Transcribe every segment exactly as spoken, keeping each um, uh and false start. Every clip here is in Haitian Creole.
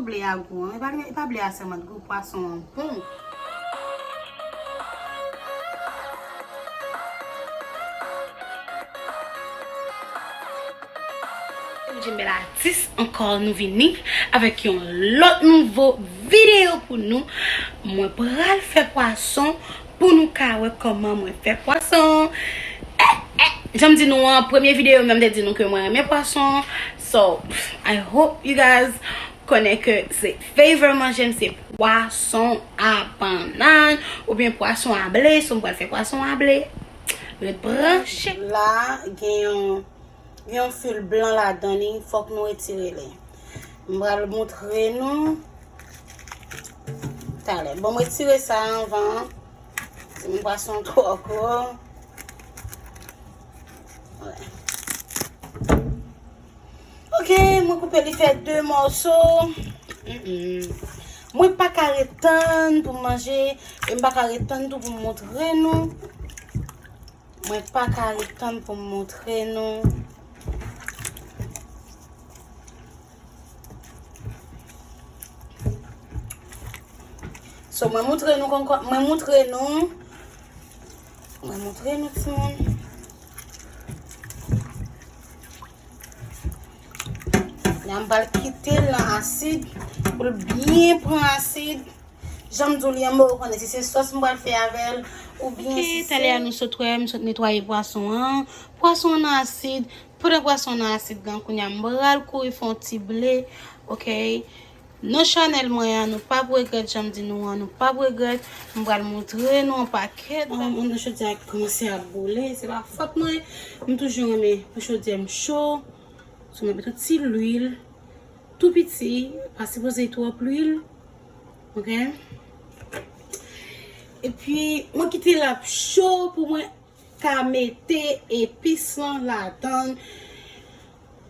Ble a gou, an. E pa, e pa ble a sèlman t gou, pwason an bon. Jembe la atis ankò, nou vini avèk yon lòt nouvo videyo pou nou. Mwen pral fè pwason pou nou ka wè kòman mwen fè pwason. Eh, eh, jan m di nou an, premye videyo m, m te di nou ke mwen renmen pwason. So, I hope you guys konnen ke se favorite manje m, se pwason a bannann oubyen pwason a ble. So, m pral fè pwason a ble. Ret branche. La, gen yon, gen yon fil blan ladan li, fòk nou retire li. M pral montre nou talè. Bon, m retire sa anvan. Timoun, pwason twò gwo. Wè. Ok, mwen koupe li fè de mòso. Mm-mm. Mwen pa ka ret tann pou m manje, e m pa ka ret tann tou pou m montre nou. Mwen pa ka ret tann pou m montre nou. So, mwen montre nou kon, kon, mwen montre nou. Mwen montre nou, timoun. La, m pral kite l nan asid, pou l byen pran asid. Jan m di w li an, mwen konnen si se sòs m pral fè avè l, oubyen si se... Ok, talè a nou sot wè, m sot netwaye pwason an. Pwason an nan asid. Pandan pwason an nan asid lan, kounye a m pral kouri fè yon ti ble, ok? Nan chanèl mwen an, nou p ap regrèt, jan m di nou an, nou p ap regrèt. M pral montre nou yon pakèt. An, an, nan chodyè a ki kòmanse ap boule, se pa fòt mwen. M toujou renmen pou chodyè m cho. So, mwen met yon ti lwil, tou piti, pa sipoze twòp lwil. Ok? Epi, mwen kite l ap cho pou mwen ka mete epis lan ladan l.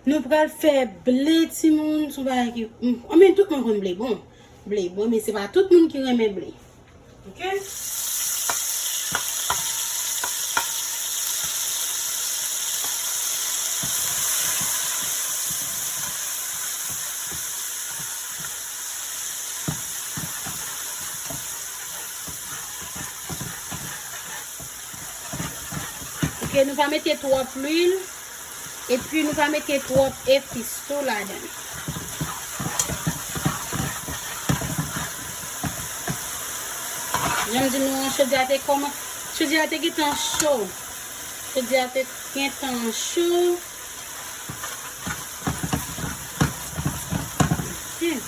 Nou pral fè ble, timoun, se yon bagay ki, m, anben, tout moun konn ble bon. Ble bon, men se pa tout moun ki renmen ble. Ok? Ok, nou pa mete twòp lwil. Epi nou pa mete twòp epis tou ladan l. Jan m di nou an, chodyè a te kòman, chodyè a te gentan cho. Chodyè a te gentan cho. Hmm.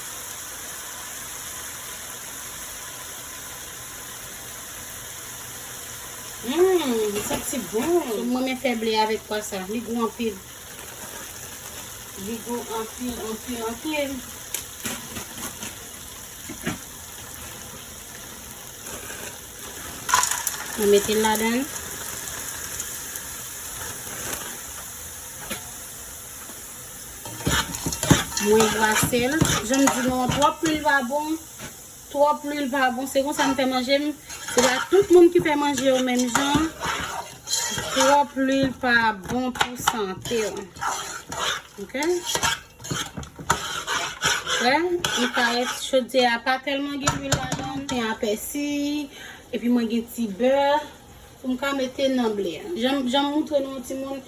Hmm, li santi bon. Mwen renmen fè ble avèk pwa sa. Li gou anpil. Li gou anpil, anpil, anpil. Mwen mete l ladan l. Mwen brase l. Jan m di nou an, twòp lwil pa bon. Twòp lwil pa bon. Se konsa m fè manje m. Se pa tout moun ki fè manje yo menm jan. Twòp lwil pa bon pou sante w. Ok? Wè, li parèt chodyè a pa tèlman gen lwil ladan l. Pen a pèsi, epi mwen gen ti bè. Pou m ka mete nan ble a. Jan, jan m montre nou timoun,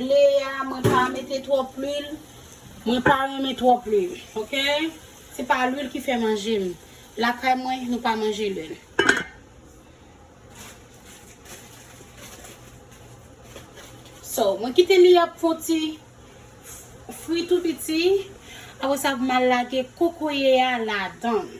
ble a, mwen pa mete twòp lwil. Mwen pa renmen twòp lwil, ok? Se pa lwil ki fè manje m. Lakay mwen, nou pa manje lwil. So, mwen kite li ap fon ti fri tou piti. Apre sa, pou m al lage kokoye a ladan l.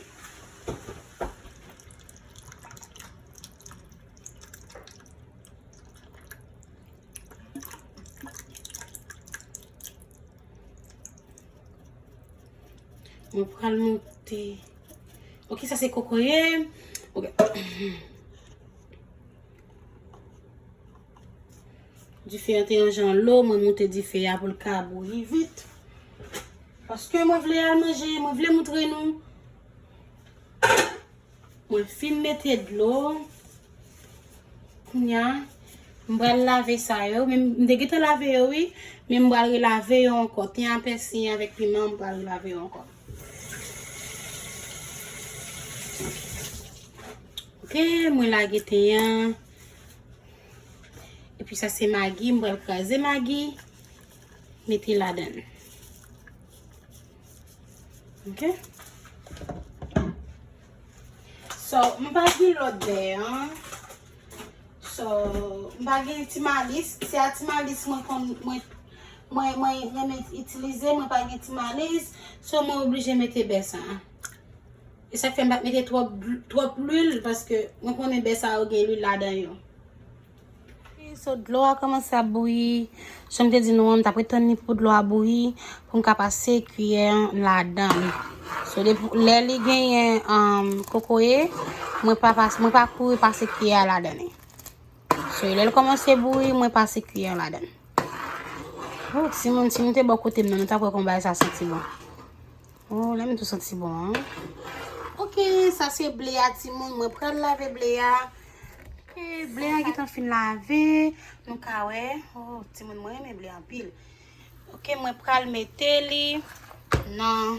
Mwen pral moute. Ok, sa se kokoye. Ok. Dife an te yon jan lo, mwen moute dife a pou l ka bouyi vit. Paske mwen vle al manje, mwen vle montre nou. Mwen fin mete dlo. Kounye a, m pral lave sa yo. Men m te gentan lave yo, wi. Men m pral relave yo ankò. Ten a pèsi avèk piman, m pral relave yo ankò. Ok, mwen lage ten an. Epi sa se magi, m pral kraze magi, mete ladan. Ok. So, m pa gen lòt bè an. So, m pa gen ti malis. Se a ti malis mwen konn, mwen, mwen, mwen renmen itilize, mwen pa gen ti malis. So, mwen oblije mete bè sa. E sa k fè m pa t mete twòp, twòp lwil, paske mwen konnen bè sa yo gen lwil ladan yo. So, dlo a kòmanse ap bouyi. Jan m te di nou an, m t ap ret tann li pou dlo a bouyi, pou m ka pase kiyè an ladan li. So, depi, lè li genyen, um, kokoye, mwen pa pas-, mwen pa kouri pase kiyè a ladan li. So, lè l kòmanse bouyi, mwen pase kiyè an ladan. Oh, timoun, si nou te bò kote m nan, nou t ap wè kòman bagay sa santi bon. Oh, lè m tou santi bon, an. Ok, sa se ble a, timoun. Mwen pral lave ble a. Ok, ble a gentan fin lave. Nou ka wè. Oh, timoun, mwen renmen ble anpil. Ok, mwen pral mete li nan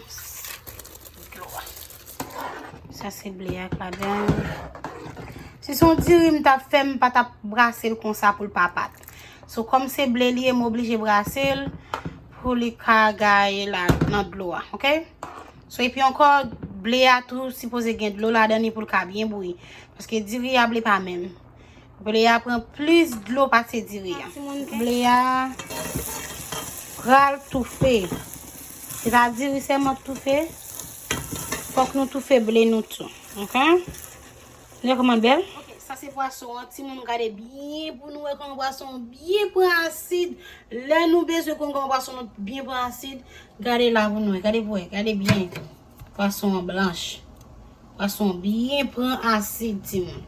dlo a. Sa se ble a k ladan. Si se yon diri m t ap fè, m pa t ap brase l konsa pou l pa pat. So, kòm se ble li ye, m oblije brase l pou li ka gaye la nan dlo a, ok? So, epi ankò, ble a tou sipoze gen dlo ladan li pou l ka byen bouyi. Paske diri a ble pa menm. Ble a pran plis dlo pase diri a. Ble a pral toufe. Se pa diri sèlman k toufe. Fòk nou toufe ble nou tou. Ok? Gade kòman l bèl. Ok, sa se pwason an. Timoun, gade byen pou nou wè kòman pwason an byen pran asid. Lè nou bezwen konn kòman pwason nou byen pran asid, gade la pou nou wè. Gade pou wè. Gade byen. Pwason an blanch. Pwason an byen pran asid, timoun.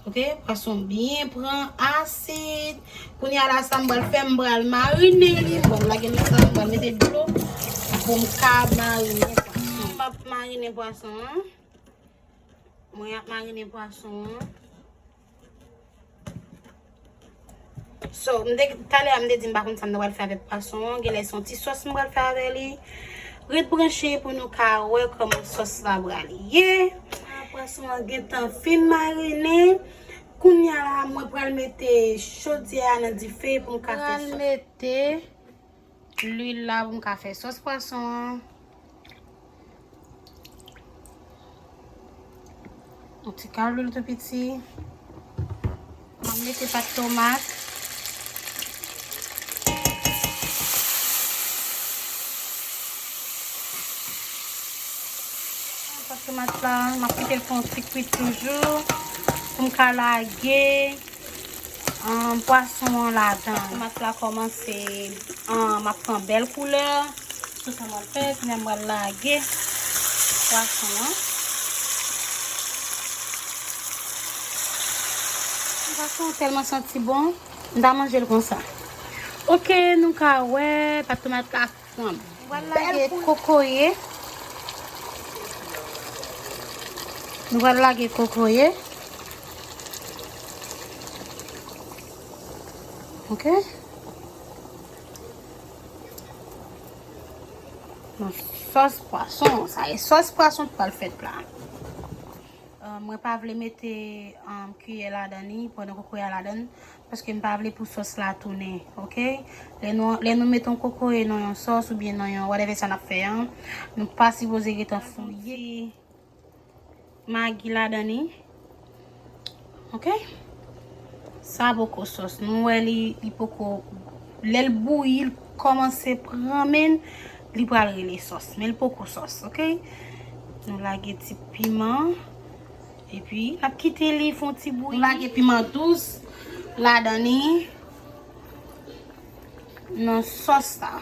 Ok? Pwason an byen pran asid. Kounye a la, sa m pral fè, m pral marine li. M pral lage nan sa, m pral mete dlo pou m ka marine pwason. M ap marine pwason an. Mwen ap marine pwason an. So, m te, talè a m te di m pa konn sa m ta pral fè avèk pwason an. Genlè se yon ti sòs m pral fè avè li. Ret branche pou nou ka wè kòman sòs la pral ye. Pwason an gentan fin marine. Kounye a la, mwen pral mete chodyè a nan dife pou m ka fè sòs. Pral mete lwil la pou m ka fè sòs pwason an. Yon ti kal lwil tou piti. M ap mete pat tomat. Pat tomat la, m ap kite l fè yon ti kwit toujou pou m ka lage, um, pwason an ladan. Tomat la kòmanse, um, ap pran bèl koulè. Sou sa m ap fè, kounye a m pral lage pwason an. Pwason an tèlman santi bon, m ta manje l konsa. Ok, nou ka wè, pat tomat la. Mwen lage kokoye. Nou pral lage kokoye. Ok. Nan sòs pwason. Sa e sòs pwason k pral fèt la. Ah, mwen pa vle mete, ah, kiyè ladan li pandan kokoye a ladan, paske m pa vle pou sòs la tounen, ok? Lè nou, lè nou mete yon kokoye nan yon sòs oubyen nan yon whatever sa n ap fè an, nou pa sipoze gentan fouye magi ladan li, ok? Sa poko sòs. Nou wè li, li poko, lè l bouyi, l kòmanse pran men, li pral rele sòs. Men l poko sòs, ok? Nou lage ti piman. Epi, n ap kite li fè yon ti bouyi. Nou lage piman dous ladan li. Nan sòs la.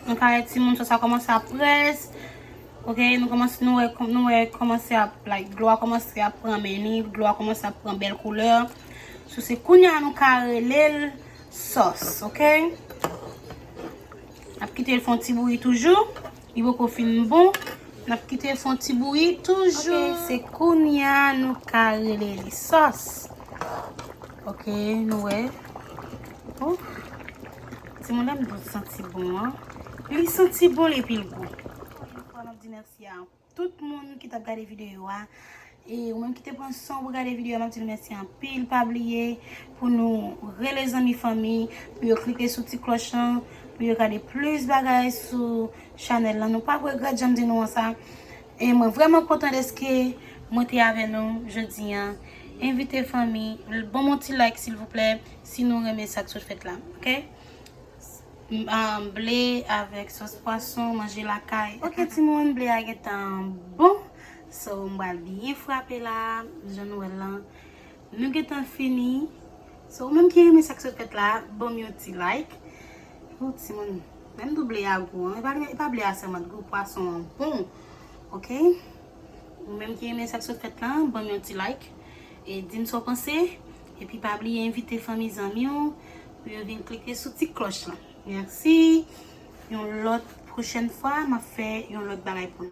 Nou ka wè timoun sòs la kòmanse ap près. Ok, nou kòmanse, nou wè, nou wè kòmanse ap, like, dlo a kòmanse ap pran men li, dlo a kòmanse ap pran bèl koulè. So, se kounye a nou ka rele l sòs, ok? N ap kite l fè yon ti bouyi toujou. Li poko fin bon. N ap kite l fè yon ti bouyi toujou. Ok, se kounye a nou ka rele li sòs. Ok, nou wè. Oh. Timoun, lè m di w santi bon an. Li santi bon epi l gou. Di mèsi a tout moun ki t ap gade videyo a. E ou menm ki te pran san pou gade videyo a, m ap di nou mèsi anpil. Pa bliye pou nou rele zanmi, fanmi, pou yo klike sou ti klòch lan, pou yo gade plis bagay sou chanèl lan. Nou p ap regrèt jan m di nou an sa. E mwen vrèman kontan dèske mwen te avè nou jodi an. Envite fanmi, ban m yon ti like silvouplè si nou renmen sa k sot fèt la, oke? M- ah, ble avèk sòs pwason, manje lakay. Oke timoun, ble a gentan bon. So, m pral byen frape la, jan nou wè l lan. Nou gentan fini. So, ou menm ki renmen sa k sot fèt la, ban m yon ti like. Ou timoun, menm tou ble a gou, an. E pa, e pa ble a sèlman t gou, pwason an bon. Oke? Ou menm ki renmen sa k sot fèt la, ban m yon ti like. E di m sa w panse. Epi pa bliye envite fanmi zanmi w pou yo vin klike sou ti klòch lan. Mèsi. Yon lòt pwochèn fwa, m ap fè yon lòt bagay pou nou.